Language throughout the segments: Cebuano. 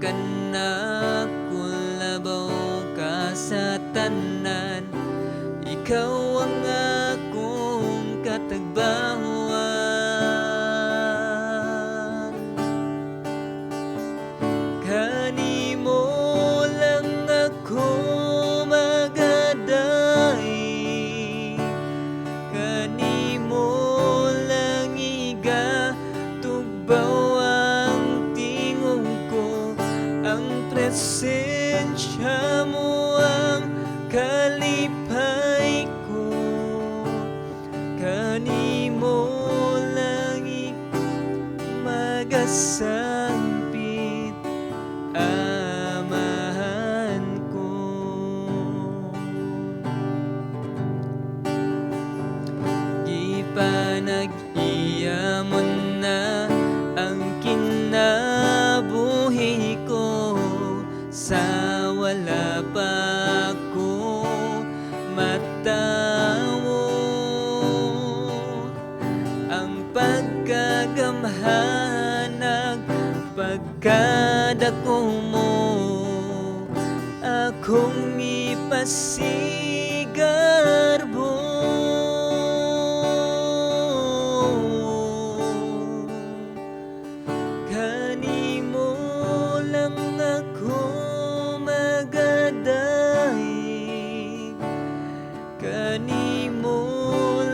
Kanako, labaw ka sa tanan. Ikaw ang akong katagbawan. Kanimo lang ako magaday, kanimo lang igatugbaw ang tingog ko. Ang presensya mo ang kalipay ko. Kanimo lang magasangpit, Amahan ko. Gipanag-iya mo na ang kinabuhi ko. Sa wala pa ako matawo, ang pagkagamhanag pagkadako mo akong ipasigarbo. Kanimo lang ako magaday, kanimo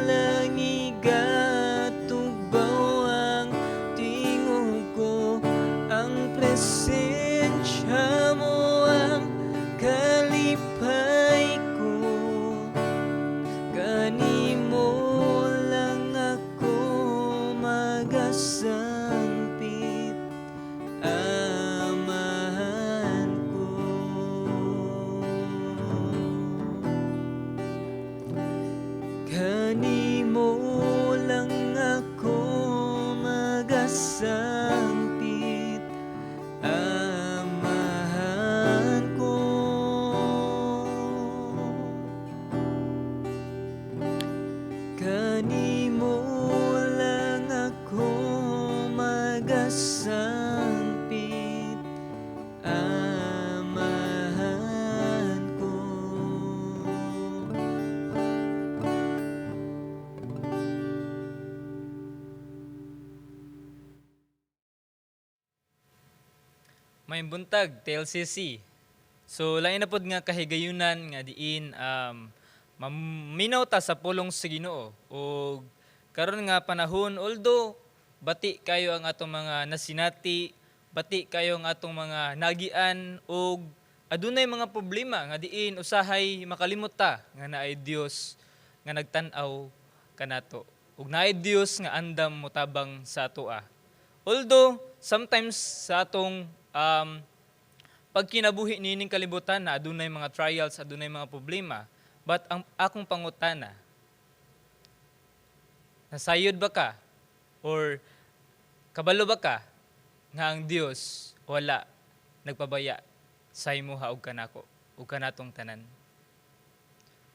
lang igatugbaw ang tingog ko. Ang presensya mo ang kalipay ko. Kanimo lang ako magasangpit, Amahan ko. Kanimo lang ako magasangpit, Amahan ko. Kanimo lang ako magasangpit, Amahan ko. May buntag, TLCC. So, lain na pod nga kahigayunan nga diin maminaw ta sa pulong sa Ginoo. Og karon nga panahon, although bati kayo ang atong mga nasinati, bati kayo ang atong mga nagian og adunay mga problema nga diin usahay makalimot ta nga naay Dios nga nagtan-aw kanato. Ug naay Dios nga andam motabang sa atoa. Although sometimes sa atong pagkinabuhi niining kalibutan na adunay mga trials, adunay mga problema, but ang akong pangutana, nasayod ba ka or kabalo ba ka nga ang Dios wala nagpabaya sa imuha og kanako ug kanatong tanan?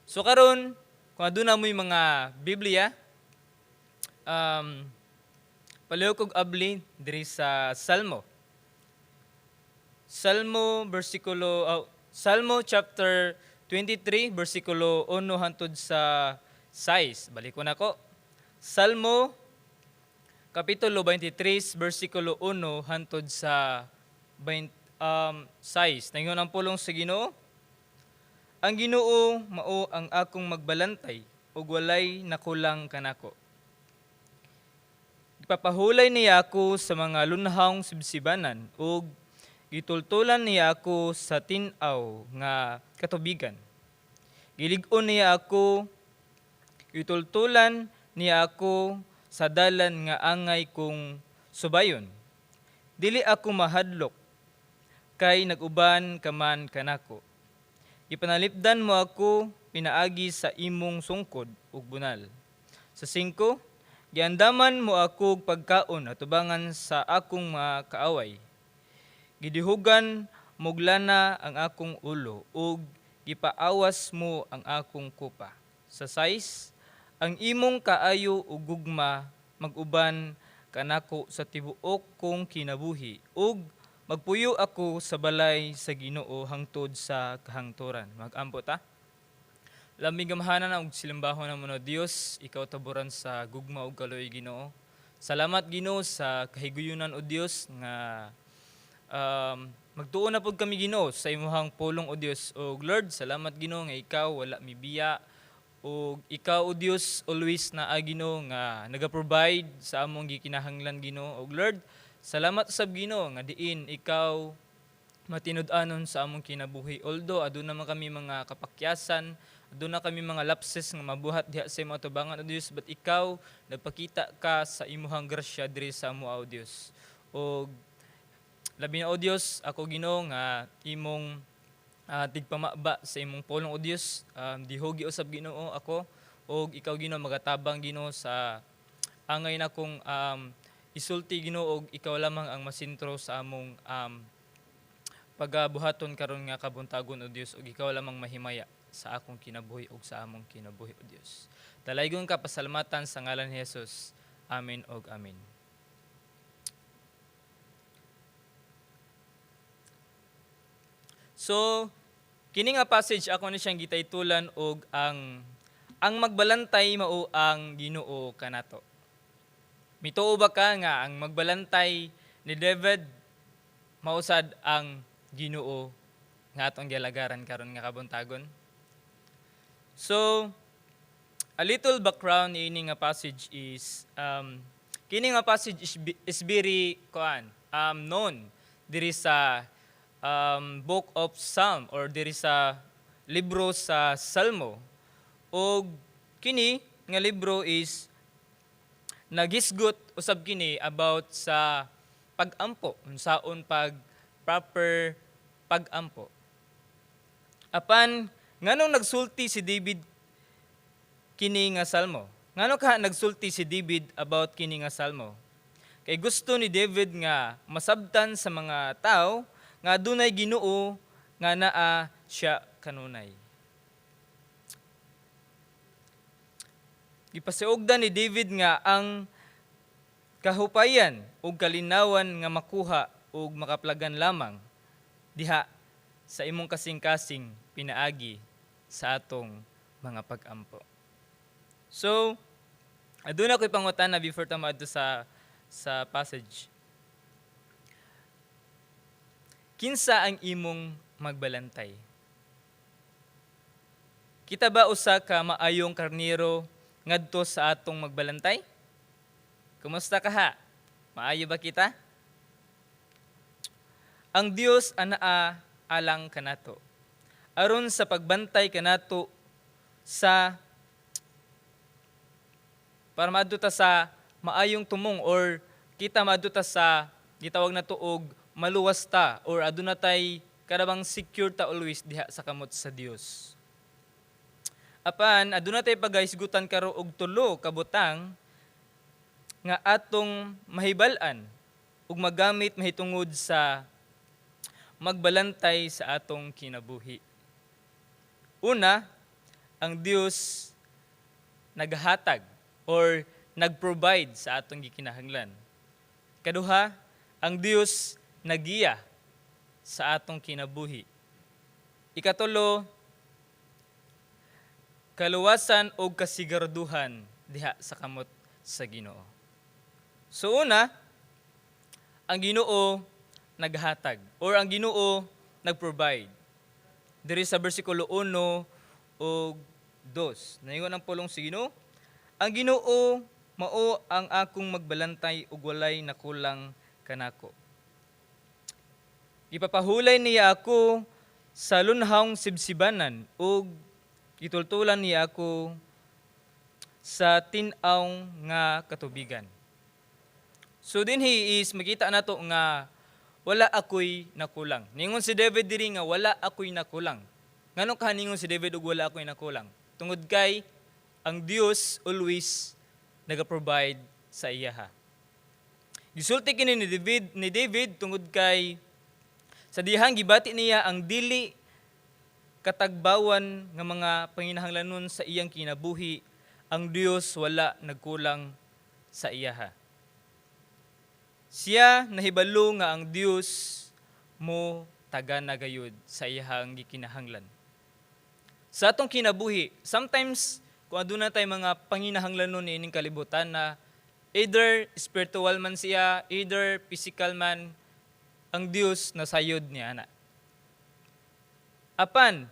So karon, kung aduna mo'y mga Biblia, palihog og abli diri sa Salmo. Salmo bersikulo oh, Salmo chapter 23 bersikulo 1 hangtod sa 6. Balik ko nako. Salmo kapitulo 23 bersikulo 1 hangtod sa 20, 6. Ningon ang pulong sa Ginoo: "Ang Ginoo mao ang akong magbalantay ug walay nakulang kanako. Ipapahulay niya ako sa mga lunhawng sibsibanan ug gitultulan niya ako sa tin-aw nga katubigan. Gilig-on niya ako, gitultulan niya ako sa dalan nga angay kong subayon. Dili ako mahadlok kay nag-uban ka man kanako. Ipanalipdan mo ako pinaagi sa imong sungkod ug bunal." Sa 5, "Giandaman mo ako og pagkaon atubangan sa akong mga kaaway. Gidihugan mog lana ang akong ulo ug gipaawas mo ang akong kupa." Sa 6, "Ang imong kaayo ug gugma mag-uban kanako sa tibuok kong kinabuhi ug Magpuyo ako sa balay sa Ginoo hangtod sa kahangturan. Magampo ta. Lambing gamhanan ug silambahon namo na Dios, ikaw taburan sa gugma ug kaluoy, Ginoo. Salamat, Ginoo, sa kahiguyunan, o Dios, nga magtuo na pud kami, Ginoo, sa imuhang pulong, o Dios. O Lord, salamat, Ginoo, nga ikaw wala mibiya ug ikaw, o Dios, always naa, Ginoo, nga naga-provide sa among gikinahanglan, Ginoo. Og Lord, salamat usab, Ginoo, nga diin ikaw matinud-anon sa among kinabuhi. Although aduna man kami mga kapakyasan, aduna kami mga lapses nga mabuhat diha sa imong atubangan, o Dios, but ikaw nagpakita ka sa imuhang grasya diri sa amo, o Dios. Og labi na, o Dios, ako, Ginoo, nga imong tigpamaba sa imong pulong, o Dios, dihugi usab, Ginoo, ako og ikaw, Ginoo, magatabang, Ginoo, sa angay na kong isulti, Ginoo, og ikaw lamang ang masentro sa among pagabuhaton karon nga kabuntagon, o Dios, ug ikaw lamang mahimaya sa akong kinabuhi ug sa among kinabuhi, o Dios. Dalaygon ka pasalamatan sa ngalan ni Jesus. Amen ug amen. So, kini nga passage ako na siyang gitaytulan og ang magbalantay mao ang Ginoo kanato. Mituo ba ka nga ang magbalantay ni David mausad ang Ginoo nga atong gialagaran karon nga kabuntagon? So, a little background ini nga passage is kini nga passage is very kuan known diri sa Book of Psalm or diri sa libro sa Salmo. Og kini nga libro is nagisgot usab kini about sa pag-ampo, unsaon pag proper pag-ampo. Apan nganong nagsulti si David kini nga salmo? Ngano ka nagsulti si David about kini nga salmo? Kay gusto ni David nga masabtan sa mga tao nga adunay Ginoo nga naa siya kanunay. Gipasiugdan ni David nga ang kahupayan ug kalinawan nga makuha ug makaplagan lamang diha sa imong kasing-kasing pinaagi sa atong mga pag-ampo. So, aduna ko'y pangutana before ta maadto sa passage. Kinsa ang imong magbalantay? Kita ba usa ka maayong karniro ngadto sa atong magbalantay? Kumusta ka ha? Maayo ba kita? Ang Dios anaa alang kanato, aron sa pagbantay kanato sa para maadto ta sa maayong tumong or kita maadto ta sa gitawag nato og maluwas ta or aduna tay karabang secure ta always diha sa kamot sa Dios. Apan aduna tay pagahisgutan karo og tulo ka butang nga atong mahibal-an ug magamit mahitungod sa magbalantay sa atong kinabuhi. Una, ang Dios naghatag or nag-provide sa atong gikinahanglan. Kaduha, ang Dios nagiya sa atong kinabuhi. Ikatulo, kaluwasan o kasiguraduhan diha sa kamot sa Ginoo. So una, ang Ginoo naghatag or ang Ginoo nag-provide. Diri sa bersikulo 1 ug 2. Naingon ang pulong sa Ginoo, "Ang Ginoo mao ang akong magbalantay ug walay nakulang kanako. Ipapahulay niya ako sa lunhawng sibsibanan ug gitultulan niya ako sa tin-aw nga katubigan." So dinhi is makita nato nga wala ako'y nakulang. Ningon si David diri nga wala ako'y nakulang. Nganong kahaningon si David og wala ako'y nakulang? Tungod kay ang Dios always naga-provide sa iyaha. Gisulti kini ni David tungod kay sa dihang gibati niya ang dili katagbawan nga mga panginahanglanon sa iyang kinabuhi, ang Dios wala nagkulang sa iyaha. Siya nahibalo nga ang Dios mo tagana gayud sa iyang gikinahanglan. Sa atong kinabuhi, sometimes kung aduna tay mga panginahanglanon niining kalibutan na either spiritual man siya, either physical man, ang Dios nasayod niya na. Apan,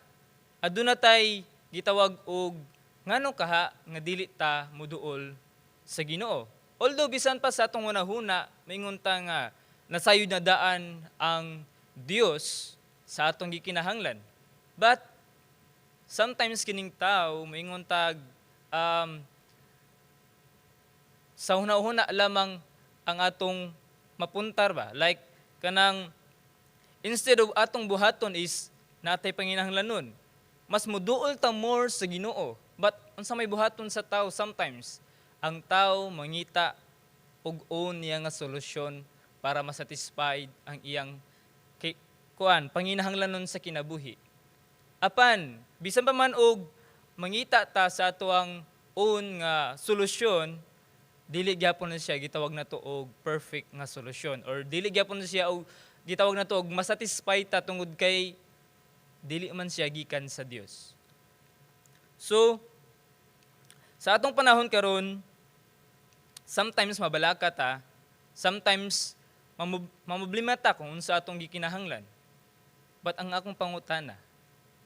aduna tay gitawag og ngano kaha nga dili ta muduol sa Ginoo. Although bisan pa sa atong hunahuna, maingon ta nga nasayod na daan ang Dios sa atong gikinahanglan. But sometimes kining tao maingon tag sa hunahuna lamang ang atong mapuntar ba? Like kanang instead of atong buhaton is natay panginahanglanon, mas muduol ta more sa Ginoo. But unsa may buhaton sa tao sometimes, ang tao mangita og own niya nga solusyon para masatisfied ang iyang kay, kuan, panginahanglanon sa kinabuhi. Apan bisan pa man og mangita ta sa atoang own nga solusyon, dili gyapon na siya gitawag nato og perfect nga solusyon or dili gyapon na siya og gitawag nato og masatisfy ta tungod kay dili man siya gikan sa Dios. So sa atong panahon karon, sometimes mabalaka ta, sometimes mamroblema ta kung unsa atong gikinahanglan. But ang akong pangutana,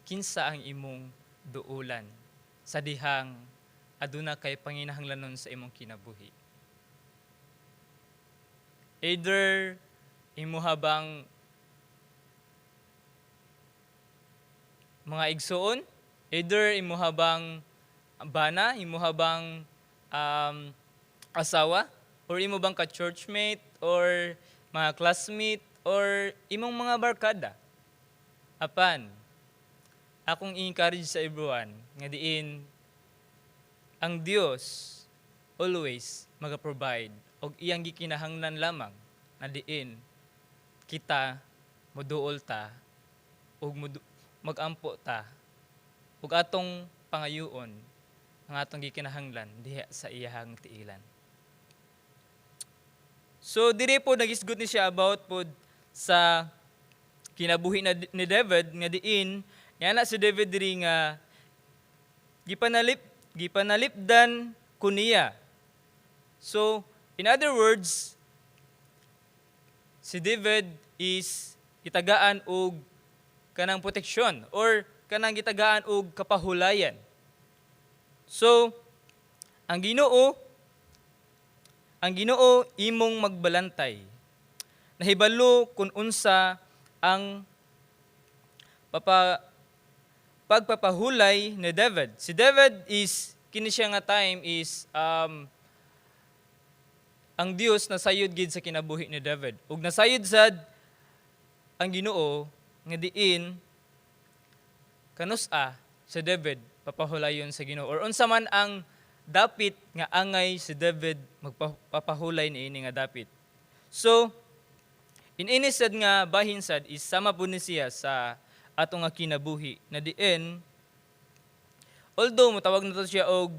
kinsa ang imong duulan sa dihang aduna kay panginahanglanon sa imong kinabuhi? Either imuha bang mga igsuon, either imuha bang bana, imuha bang asawa, or imo bang ka-churchmate, or mga classmate, or imong mga barkada. Apan, akong i-encourage sa everyone nga diin ang Dios always maga-provide og iyang gikinahanglan lamang na diin kita moduol ta ug magampo ta ug atong pangayuon ang atong gikinahanglan diha sa iyahang tiilan. So diri po nagisgot ni siya about pod sa kinabuhi na ni David nga diin nga na si David diri nga gipanalipdan ko niya. So in other words, si David is gitagaan og kanang proteksyon or kanang gitagaan og kapahulayan. So ang Ginoo imong magbalantay. Nahibalo kung unsa ang pagpapahulay ni David. Si David is kini siya nga time is ang Dios nasayod gid sa kinabuhi ni David. Ug nasayod sad ang Ginoo nga diin kanus-a si David papahulayon sa Ginoo or unsa man ang dapit nga angay si David magpapahulay niini nga dapit. So in ini sad nga bahin sad is sama pud ni siya sa ato nga kinabuhi na diin although motawag nato siya og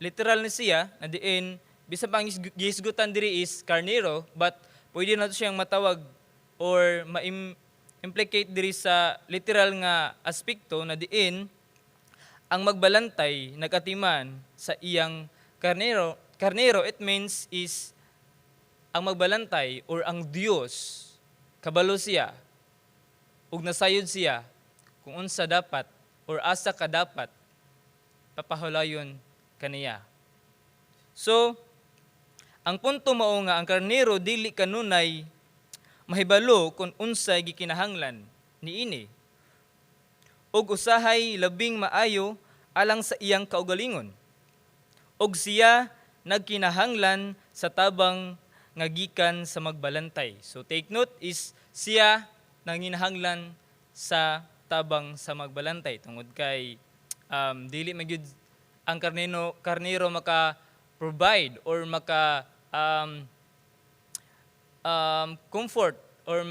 literal ni siya na diin bisan pa ang gihisgutan diri is karnero, but pwede nato siyang matawag or ma-implicate diri sa literal nga aspekto na diin ang magbalantay nagatiman sa iyang karnero. Karnero, it means is ang magbalantay or ang Dios kabalo siya ug nasayod siya kung unsa dapat or asa ka dapat papahulayon kaniya. So, ang punto mao nga ang karnero dili kanunay mahibalo kung unsay gikinahanglan niini. Ug usahay labing maayo alang sa iyang kaugalingon. Ug siya nagkinahanglan sa tabang nga gikan sa magbalantay. So take note is siya nanginahanglan sa tabang sa magbalantay tungod kay dili magyud ang karnero maka provide or maka comfort or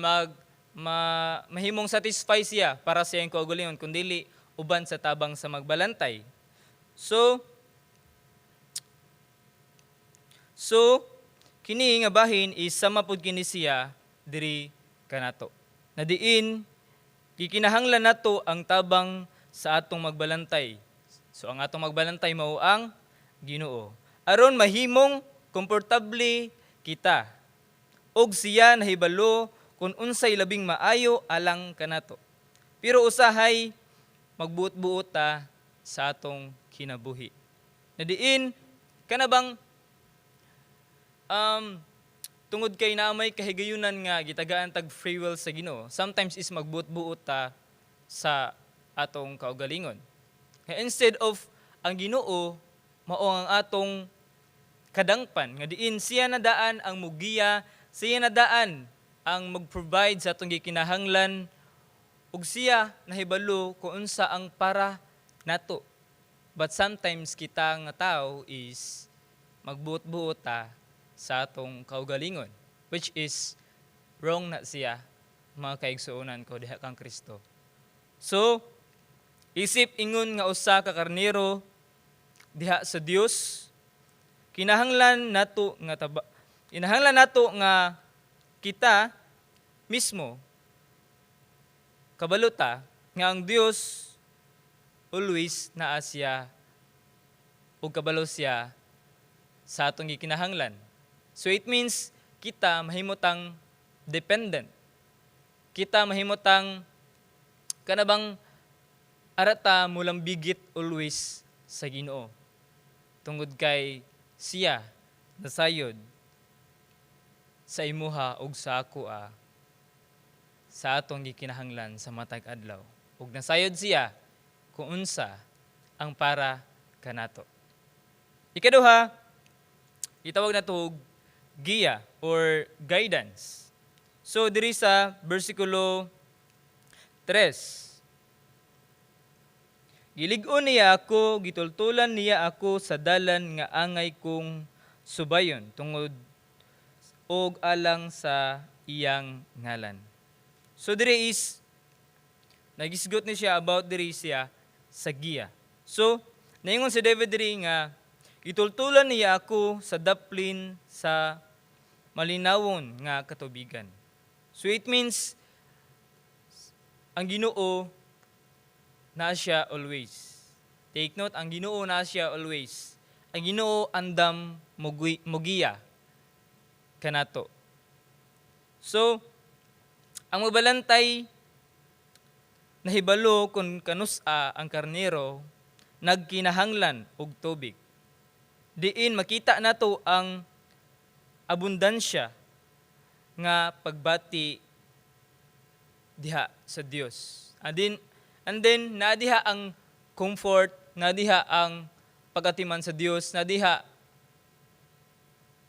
mahimong satisfy siya para sa iyang kaugalingon kun dili uban sa tabang sa magbalantay. So kini nga bahin is sama pud kini siya diri kanato. Na diin gikinahanglan nato ang tabang sa atong magbalantay. So ang atong magbalantay mao ang Ginoo. Aron mahimong komportable kita. Og siya nahibalo kung unsay labing maayo alang kanato. Pero usahay magbuot-buot ta sa atong kinabuhi. Na diin kana bang tungod kay naa may kahigayunan nga gitagaan tag free will sa Ginoo, sometimes is magbuot-buot ta sa atong kaugalingon. Nga instead of ang Ginoo mao ang atong kadangpan nga diin siya na daan ang mugiya, siya na daan ang mag-provide sa atong gikinahanglan ug siya nahibalo kung unsa ang para nato. But sometimes kita nga tao is magbuot-buot ta sa atong kaugalingon, which is wrong na siya, mga kaigsuonan ko diha kang Kristo. So, isip ingon nga usa ka karnero diha sa Dios, kinahanglan nato nga kita mismo kabalo ta nga ang Dios always naa siya ug kabalo siya sa atong gikinahanglan. So it means kita mahimutang dependent. Kita mahimutang kana bang arata mulambigit always sa Ginoo. Tungod kay siya nasayod sa imuha ug sa akoa sa atong gikinahanglan sa matag adlaw. Ug nasayod siya kung unsa ang para kanato. Ikaduha, itawag nato og giya or guidance. So diri sa bersikulo 3. Gilig-on niya ako, gitultulan niya ako sa dalan nga angay kong subayon tungod og alang sa iyang ngalan. So diri is nagisgot ni siya about diri siya sa giya. So naingon si David diri nga gitultulan niya ako sa daplin sa malinawon nga katubigan. So it means ang Ginoo naa siya always. Take note, ang Ginoo naa siya always. Ang Ginoo andam mugiya kanato. So, ang mabalantay nahibalo kung kanus-a ang karnero nagkinahanglan og tubig. Diin makita nato ang abundansya nga pagbati diha sa Dios. And then naa diha ang comfort, naa diha ang pagatiman sa Dios, naa diha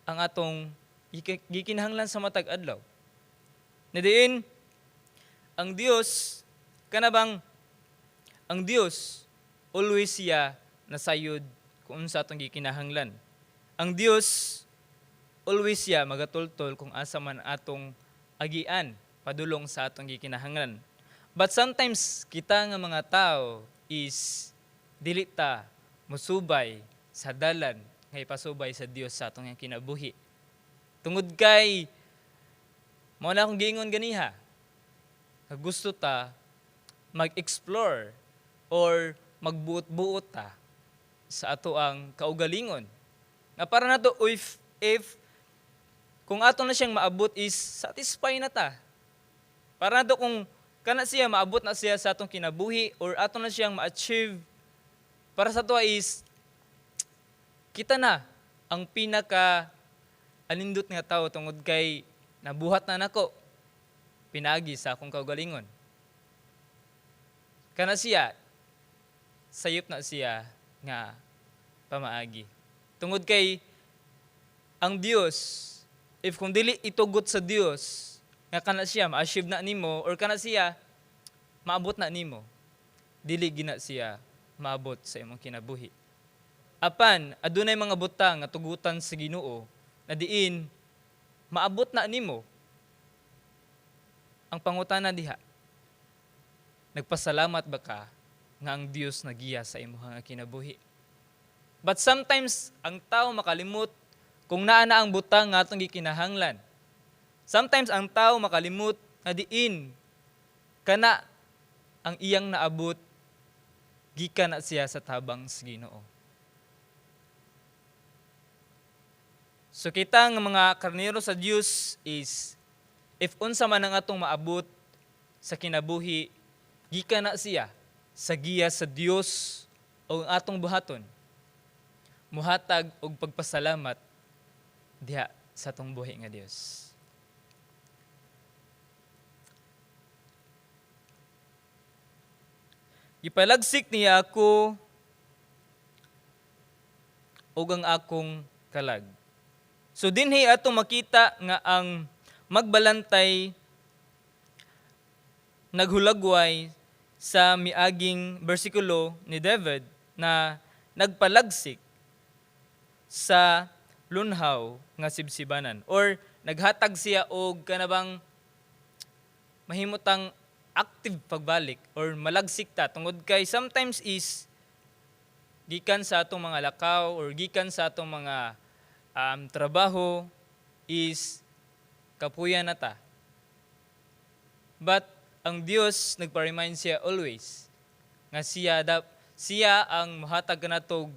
ang atong gikinahanglan sa matag adlaw. Na diin ang Dios kana bang ang Dios always siya nasayod kung unsa atong gikinahanglan. Ang Dios always siya magatultol kung asa man atong agian padulong sa atong gikinahanglan. But sometimes kita nga mga tao is dili ta musubay sa dalan nga ipasubay sa Dios sa atong kinabuhi. Tungod kay mao na akong giingon ganiha, nga gusto ta mag-explore or magbuot-buot ta sa ato ang kaugalingon. Nga para nato if kung ato na siyang maabot is satisfy na ta. Para nato kung kana siya maabot na siya sa atong kinabuhi or ato na siyang ma-achieve, para sa ato is kita na ang pinaka anindot nga tao tungod kay nabuhat na nako pinagi sa akong kaugalingon. Kana siya sayop na siya nga pamaagi. Tungod kay ang Dios, if kung dili itugot sa Dios nga kana siya ma-achieve na nimo or kana siya maabot na nimo, dili gina siya maabot sa imong kinabuhi. Apan adunay mga butang nga tugutan sa Ginoo na diin maabot na nimo. Ang pangutana diha, nagpasalamat ba ka nga ang Dios nagiya sa imong nga kinabuhi? But sometimes ang tao makalimot kung naa na ang butang nga atong gikinahanglan. Sometimes ang tao makalimot nga diin Kana ang iyang naabot gikan na siya sa tabang sa Ginoo. So kita nga mga karnero sa Dios is if unsa man ang atong maabot sa kinabuhi, gikan na siya sa giya sa Dios o ang atong buhaton, muhatag og pagpasalamat diha sa atong buhi nga Dios. Gipalagsik niya ako ug ang akong kalag. So dinhi atong makita nga ang magbalantay naghulagway sa miaging bersikulo ni David na nagpalagsik sa lunhaw nga sibsibanan or naghatag siya og kanabang mahimutang active pagbalik or malagsik ta, tungod kay sometimes is gikan sa atong mga lakaw or gikan sa atong mga trabaho is kapuya na ta. But ang Dios nagpa-remind siya always nga siya ang muhatag kanatog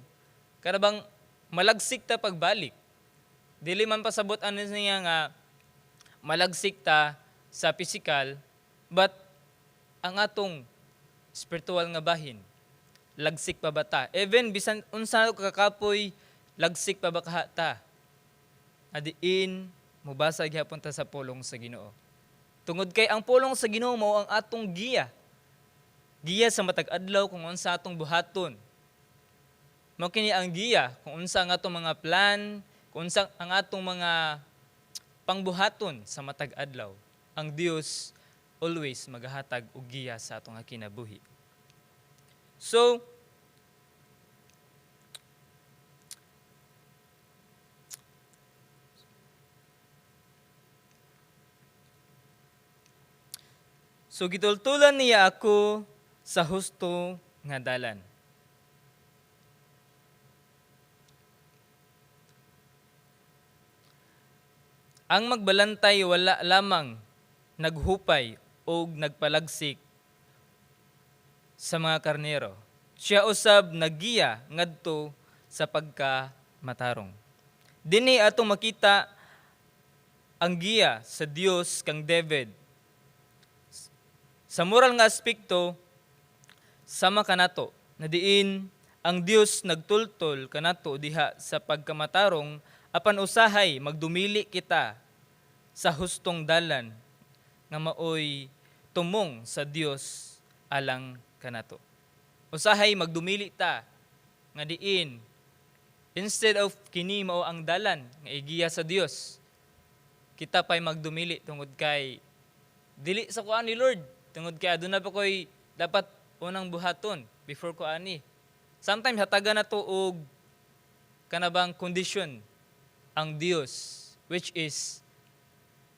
kanabang malagsik ta pagbalik. Dili man pasabot ano niya nga malagsik ta sa physical, but ang atong spiritual nga bahin, lagsik pa ba ta? Even bisan unsa kakapoy, lagsik pa ba kaha ta? Adiin mubasa gihapon ta sa pulong sa Ginoo. Tungod kay ang pulong sa Ginoo mao ang atong giya. Giya sa matag adlaw kung unsa atong buhaton. Mao kini ang giya kung unsa ang atong mga plan, kung unsa ang atong mga pangbuhaton sa matag adlaw. Ang Dios always magahatag og giya sa atong kinabuhi. So gitultulan niya ako sa husto nga dalan. Ang magbalantay wala lamang naghupay o nagpalagsik sa mga karnero. Siya usab nagiya ngadto sa pagkamatarong. Dinhi atong makita ang giya sa Dios kang David. Sa moral nga aspekto, sama kanato na diin ang Dios nagtultol kanato diha sa pagkamatarong, apan usahay magdumili kita sa hustong dalan nga maoy tumong sa Dios alang kanato. Usahay magdumili ta nga diin instead of kini mao ang dalan nga igiya sa Dios, kita pa'y magdumili tungod kay dili sa kuan ni Lord, tungod kay aduna pa ko'y dapat unang buhaton before ko ani. Sometimes hatagan na to og kanabang condition ang Dios, which is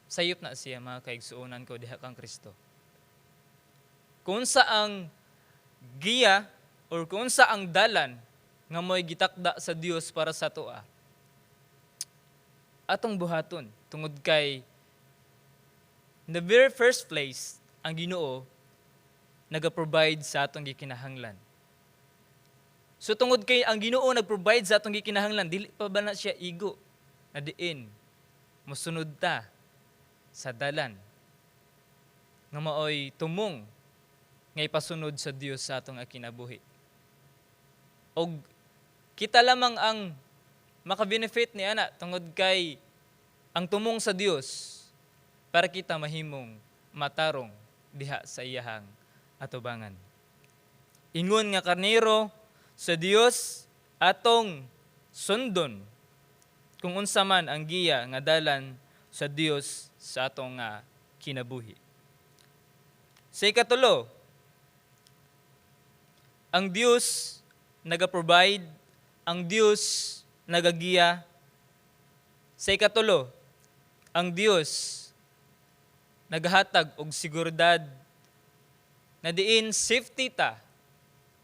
sayop na siya, mga kaigsuonan ko diha kang Kristo. Kung sa ang giya or kung sa ang dalan nga mo'y gitakda sa Dios para sa atoa, atong buhaton, tungod kay in the very first place ang Ginoo naga-provide sa atong gikinahanglan. So tungod kay ang Ginoo nag-provide sa atong gikinahanglan, dili pa ba na siya igo na diin mosunod ta sa dalan nga maoy tumong nga ipasunod sa Dios sa atong kinabuhi? Og kita lamang ang maka-benefit ni ana, tungod kay ang tumong sa Dios para kita mahimong matarong diha sa iyahang atubangan. Ingon nga karnero sa Dios, atong sundon kung unsa man ang giya nga dalan sa Dios sa atong nga kinabuhi. Sa ikatulo, ang Dios naga-provide, ang Dios nagagiya. Sa ikatulo, ang Dios nagahatag og seguridad na diin safety ta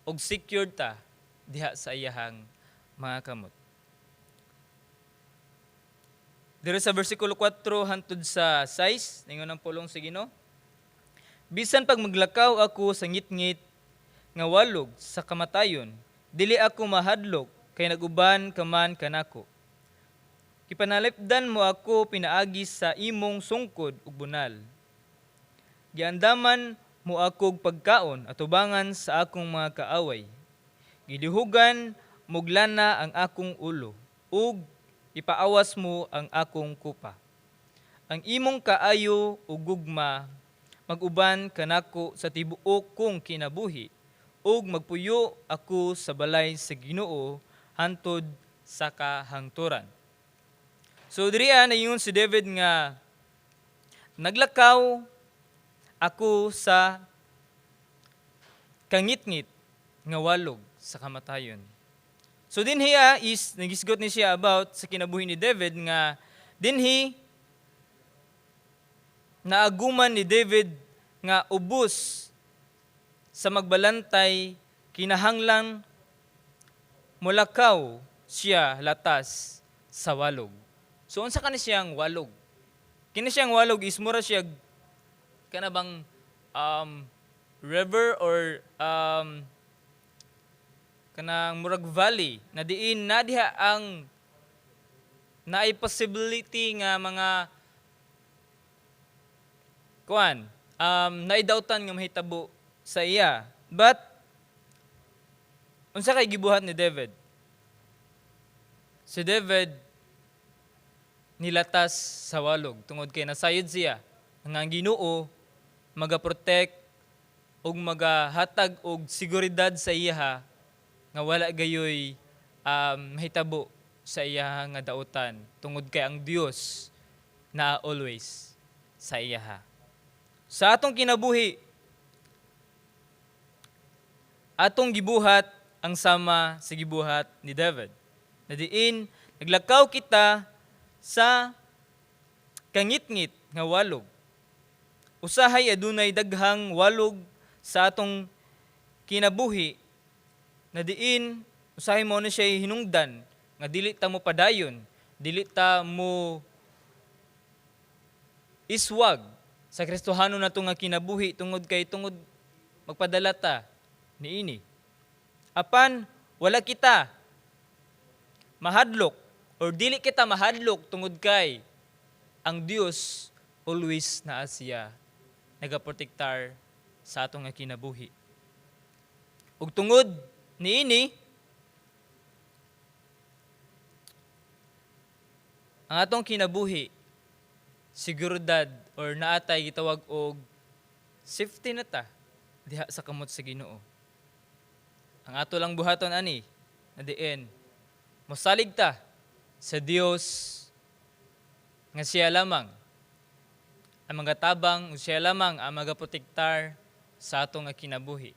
og secured ta diha sa iyahang mga kamot. Diri sa versikulo 4 hangtod sa 6, ningon ang pulong sa Ginoo. Bisan pag maglakaw ako sa ngitngit nga walog sa kamatayon, dili ako mahadlok kay naguban ka man kanako. Gipanalipdan mo ako pinaagi sa imong sungkod ug bunal. Giandaman mo ako og pagkaon atubangan sa akong mga kaaway. Gidihugan mog lana ang akong ulo ug ipaawas mo ang akong kupa. Ang imong kaayo ug gugma mag-uban kanako sa tibuok kong kinabuhi ug magpuyo ako sa balay sa Ginoo hantod sa kahangturan. So diriya naingon si David nga naglakaw ako sa kangitngit nga walog sa kamatayon. So dinhi is nagisgot ni siya about sa kinabuhi ni David nga dinhi naaguman ni David nga ubos sa magbalantay, kinahanglan mulakaw siya latas sa walog. So unsa kani siyang walog? Kini siyang walog is mura siya kana bang river or kanang murag valley na diin na diha ang naay possibility nga mga kuan naidawtan nga mahitabo sa iya. But unsa kay gibuhat ni David? Si David nilatas sa walog tungod kay nasayod siya nga ang Ginoo magaprotect ug magahatag og seguridad sa iya nga wala gayoy mahitabo sa iya nga dautan tungod kay ang Dios na always sa iyaha. Sa atong kinabuhi, atong gibuhat ang sama sa gibuhat ni David. Na diin naglakaw kita sa kangitngit nga walog. Usahay adunay daghang walog sa atong kinabuhi na diin usahay mo na siya hinungdan nga dili ta mo padayon, dili ta mo iswag sa Kristohano nato nga kinabuhi tungod kay tungod magpadala ta niini. Apan wala kita mahadlok or dili kita mahadlok tungod kay ang Dios always naa siya nagaprotektar sa atong nga kinabuhi. Ug tungod niini, ang atong kinabuhi seguridad or naatay gitawag og safety na ta diha sa kamot sa Ginoo. Ang ato lang buhaton ani na diin mosalig ta sa Dios nga siya lamang ang mga tabang ug siya lamang ang magaprotektar sa atong nga kinabuhi.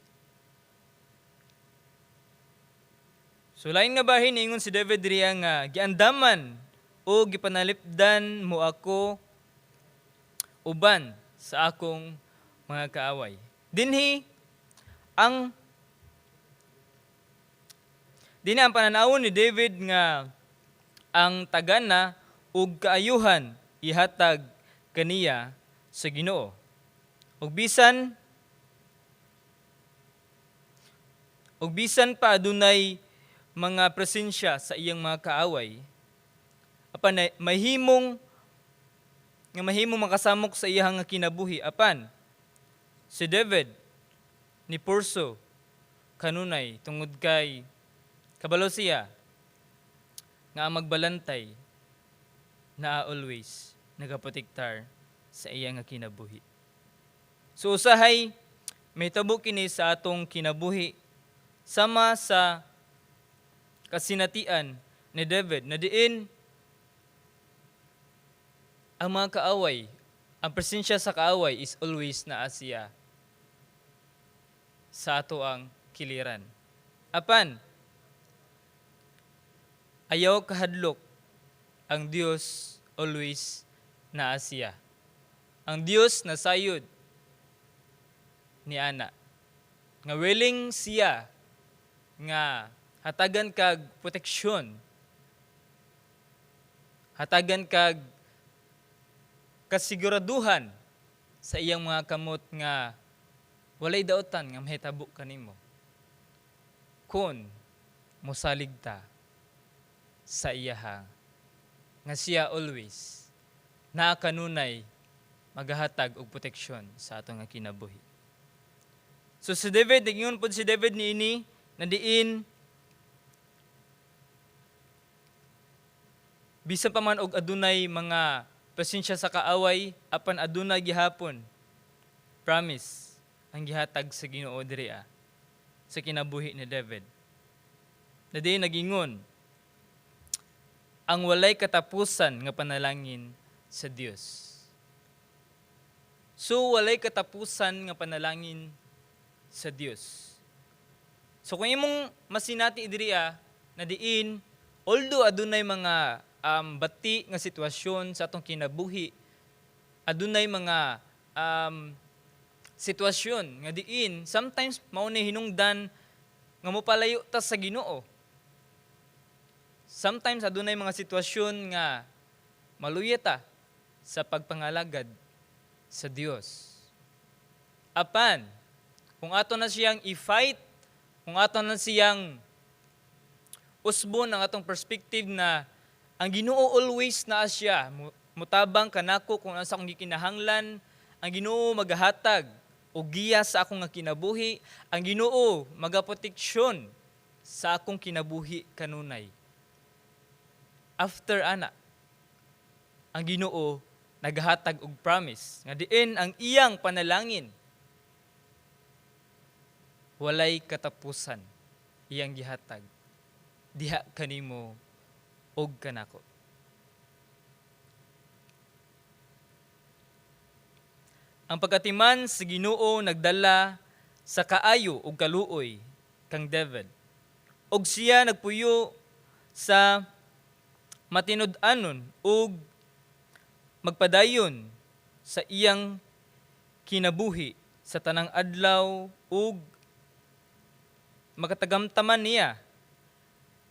So lain nga bahin, niingon si David diriya nga giandaman o gipanalipdan mo ako uban sa akong mga kaaway. Dinhi ang pananawon ni David nga ang tagana ug kaayuhan ihatag kaniya sa Ginoo. Ug bisan pa adunay mga presensya sa iyang mga kaaway, apan mahimong nga mahimong makasamok sa iyang nga kinabuhi, apan si David ni purso kanunay tungod kay kabalo siya nga ang magbalantay naa always nagaprotektar sa iya nga kinabuhi. So usahay mahitabo kini sa atong kinabuhi sama sa kasinatian ni David na diin ang mga kaaway, ang presensya sa kaaway is always naa siya sa ato ang kiliran. Apan, ayaw kahadlok, ang Dios always naa siya. Ang Dios nasayod ni ana nga willing siya nga hatagan kag proteksyon, hatagan kag kasiguraduhan sa iyang mga kamot nga Walay daotan nga mahitabo kanimo kon mosalig ta sa iyaha nga siya always naa kanunay magahatag og proteksyon sa atong nga kinabuhi. So si David, nagingon pod si David niini na diin bisan pa man og adunay mga presensya sa kaaway, apan adunay gihapon promise ang gihatag sa Ginoo diri sa kinabuhi ni David. Na diin nagingon ang walay katapusan nga panalangin sa Dios. So walay katapusan nga panalangin sa Dios. So kung imong masinati diri na diin, although adunay mga bati nga sitwasyon sa atong kinabuhi, adunay mga sitwasyon nga diin sometimes mao ni hinungdan nga mopalayo ta sa Ginoo. Sometimes adunay mga sitwasyon nga maluya ta sa pagpangalagad sa Dios. Apan kung ato na siyang i-fight, kung ato na siyang usbon ang atong perspective na ang Ginoo always naa siya, mutabang kanako kung asa akong gikinahanglan, ang Ginoo magahatag og giya sa akong nga kinabuhi, ang Ginoo magaproteksyon sa akong kinabuhi kanunay. After ana, ang Ginoo nagahatag og promise nga diin ang iyang panalangin walay katapusan iyang gihatag diha kanimo og kanako. Ang pagkatiman sa Ginoo nagdala sa kaayo ug kaluoy kang David. Og siya nagpuyo sa matinud-anon ug magpadayon sa iyang kinabuhi sa tanang adlaw ug makatagamtaman niya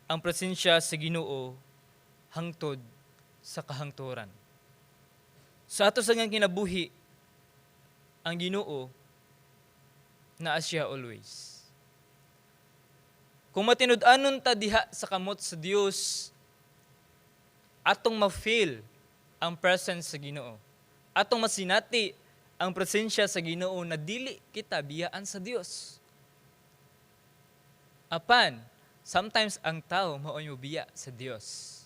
ang presensya sa Ginoo hangtod sa kahangturan. Sa ato sa nga kinabuhi, ang Ginoo naa siya always. Kung matinud-anon ta diha sa kamot sa Dios, atong ma-feel ang presence sa Ginoo. Atong masinati ang presensya sa Ginoo na dili kita biyaan sa Dios. Apan, sometimes ang tao mao'y mobiya sa Dios.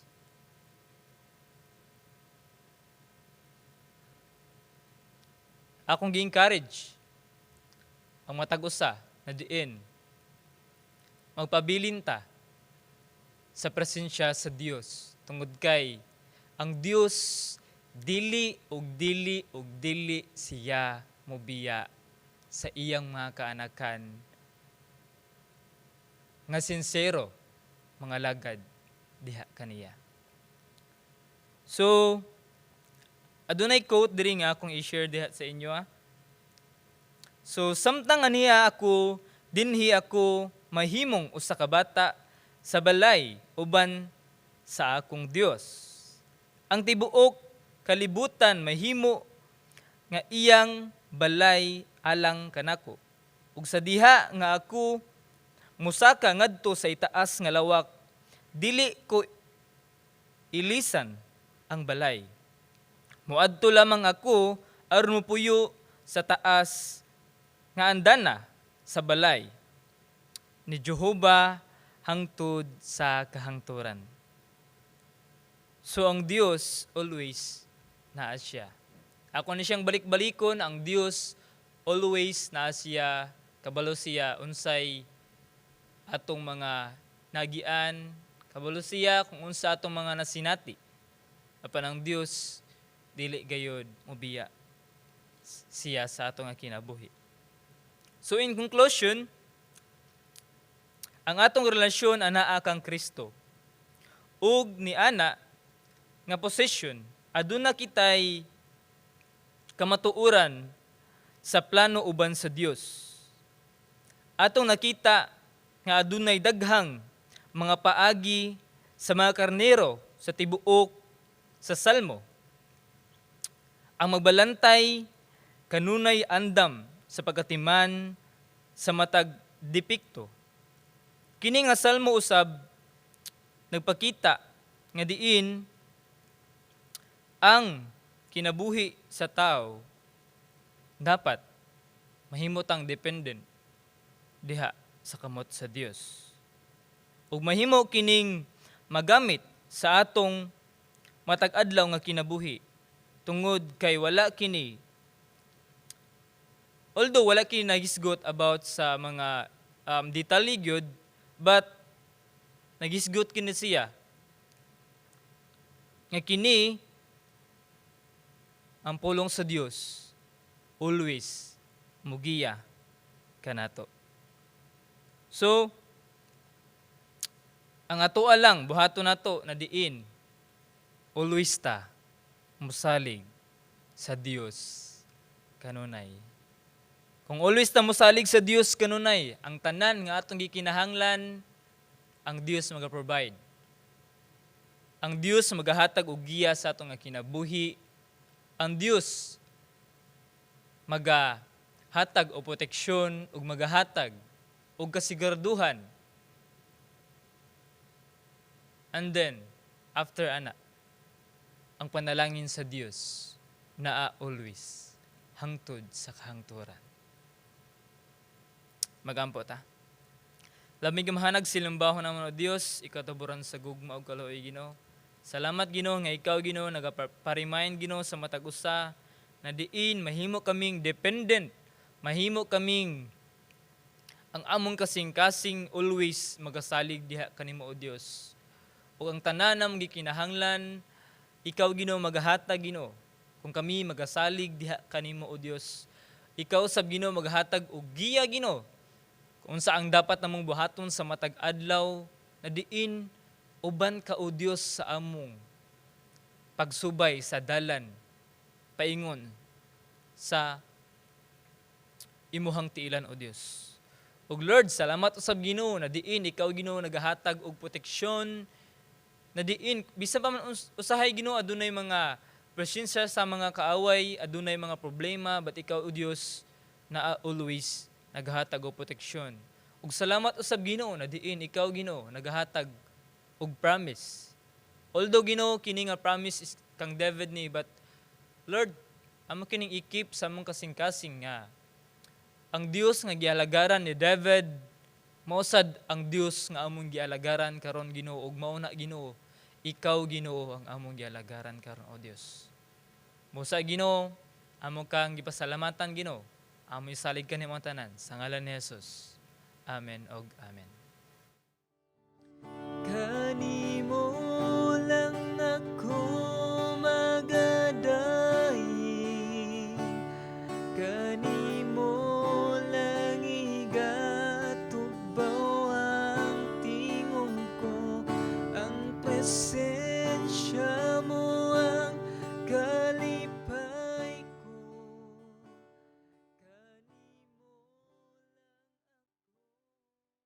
Akong gi-encourage ang matag usa na diin magpabilin ta sa presensya sa Dios tungod kay ang Dios dili ug dili ug dili siya mobiya sa iyang mga kaanakan nga sinsero mga lagad diha kaniya. So adunay quote diri nga akong i-share diha sa inyo. So samtang aniya ako dinhi, ako mahimong usa ka bata sa balay uban sa akong Dios. Ang tibuok kalibutan mahimo nga iyang balay alang kanako. Ug sa diha nga ako musaka ngadto sa itaas nga lawak, dili ko ilisan ang balay. Moadto lamang ako aron mopuyo sa taas nga andana sa balay ni Jehova hangtod sa kahangturan. So ang Dios always naa siya. Ako ni siyang balik-balikon, ang Dios always naa siya, kabalo siya unsay atong mga nagian, kabalo siya kung unsa atong mga nasinati. Apan ang Dios dili gayod mobiya siya sa atong kinabuhi. So in conclusion, ang atong relasyon anaa kang Kristo ug ni ana nga position, aduna kitay kamatuoran sa plano uban sa Dios. Atong nakita nga adunay daghang mga paagi sa mga karnero sa tibuok sa Salmo. Ang magbalantay kanunay andam sa pagkatiman sa matag depekto. Kini nga salmo usab nagpakita nga diin ang kinabuhi sa tao dapat mahimo tang dependent diha sa kamot sa Dios. Ug mahimo kining magamit sa atong matag adlaw nga kinabuhi tungod kay wala kini, although wala kini nagisgot about sa mga detalye gyud, but nagisgot kini siya nga kini ang pulong sa Dios always mugiya kanato. So ang atoa lang buhaton nato na diin always ta musalig sa Dios kanunay. Kung always ta musalig sa Dios kanunay, ang tanan nga atong gikinahanglan, ang Dios maga-provide. Ang Dios magahatag og giya sa atong nga kinabuhi. Ang Dios magahatag og proteksyon ug magahatag og kasiguraduhan. And then, after ana, ang panalangin sa Dios naa always hangtod sa kahangturan. Magampo ta. Labing gamahanag silumbahon namon o Dios, ikatuboran sa gugma ug kaluoy, Ginoo. Salamat, Ginoo, nga ikaw, Ginoo, nagapa-remind, Ginoo, sa matag usa na diin mahimo kaming dependent, mahimo kaming ang among kasing-kasing always magasalig diha kanimo, o Dios. Ug ang tanan namong gikinahanglan, ikaw, Ginoo, magahatag, Ginoo. Kung kami magasalig diha kanimo, o Dios, ikaw sab, Ginoo, magahatag og giya, Ginoo. Kung unsa ang dapat namong buhaton sa matag adlaw na diin uban ka, o Dios, sa among pagsubay sa dalan paingon sa imuhang tiilan, o Dios. Ug Lord, salamat usab, Ginoo, na diin ikaw, Ginoo, nagahatag og proteksyon na diin bisan pa man usahay, Ginoo, adunay mga presensya sa mga kaaway, adunay mga problema, but ikaw, o Dios, naa always nagahatag og proteksyon. Ug salamat usab, Ginoo, na diin ikaw, Ginoo, nagahatag og promise. Although, Ginoo, kini nga promise is kang David ni, but Lord, amo kining i-keep sa among kasing-kasing nga ang Dios nga gialagaran ni David mao sad ang Dios nga among gialagaran karon, Ginoo, ug mao na, Ginoo, ikaw, Ginoo, ang among gialagaran karon, o Dios. Musa, Ginoo, amo kang gipasalamatan, Ginoo. Amo isalig kanimo ang tanan sa ngalan ni Jesus. Amen og amen. Kani